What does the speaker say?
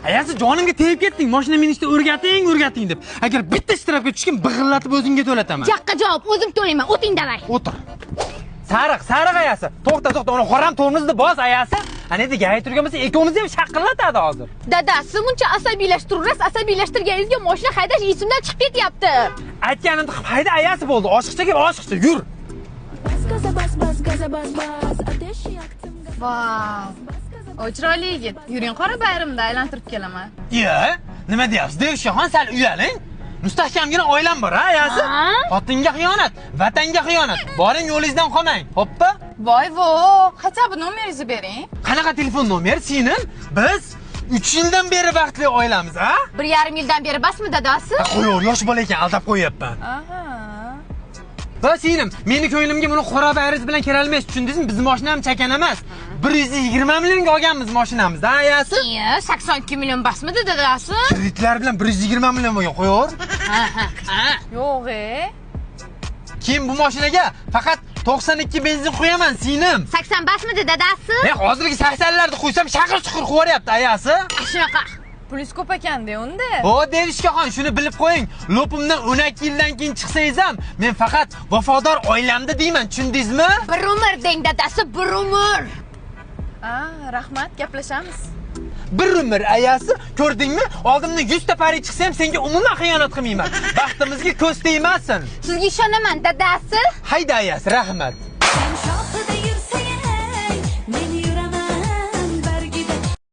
Ayasi, jonimga tegib ketding. Mashina minishni o'rgating, o'rgating deb. Agar bitta shtrafga tushgan, big'illatib o'zingga to'lataman. Jaqqa javob, o'zim to'layman. O'ting davay. O'tir. Sariq, sariq ayasi. To'xta, to'xta, uni xoram tormozni bos ayasi. Ana endi gay turgan bo'lsa, ikkovimizni ham shaqillatadi hozir. Dadasi, muncha asabiylashtirasiz, asabiylashtirganingizga mashina haydash esimdan chiqib ketyapti. Aytganimni qilib hayda ayasi bo'ldi. Oshiqcha kelib, oshiqcha yur. Vau. O chiroyli yigit. Yuring, qora bayramda aylantirib kelaman. Iya, nima deyapsiz? Devshaxon, sal uyaling. Mustahkamgina oilam bor, ha, ayasi? Xotinga xiyonat, vatanga xiyonat. Boring, yo'lingizdan qolmang. Hoppa. Voy vo, хотя бы nomeringizni bering. Qanaqa telefon nomer senim? Biz 3 yildan beri baxtli oilamiz, a? 1,5 yildan beri basmi dadasi? Qo'yaver, yosh bola ekan, aldab qo'yapman. Aha. Va singlim, meni ko'nglimga buni qora bayringiz bilan kirolmaysiz, tushundingizmi? Bizning mashinam chakan emas. 120 millionga olganmiz mashinamizni, ayasi. Iya, 82 million basmidi dadasi? Kreditlar bilan 120 million bo'lgan, qo'yaver. Ha, ha, ha. Yo'q, e. Keyin bu mashinaga faqat 92 benzin qo'yaman, singlim. 80 basmidi dadasi? Men hozirgi 80larni qo'ysam shaqir chuqur qo'yaryapti, ayasi. Shunaqa. Pulingiz ko'p ekanda unda. O Devishkaxon, shuni bilib qo'ying. Lopimdan 12 yildan keyin chiqsangiz ham, men faqat vafodor oilamda deyman, tushundingizmi? Bir umr deng dadasi, bir umr. A, rahmat, gaplashamiz. Bir umr ayasi, ko'rdingmi? Oldimdan 100 ta pari chiqsa ham senga umuman xiyonat qilmayman. Baxtimizga ko'z tegmasin. Sizga ishonaman dadasi. Hayda ayasi, rahmat.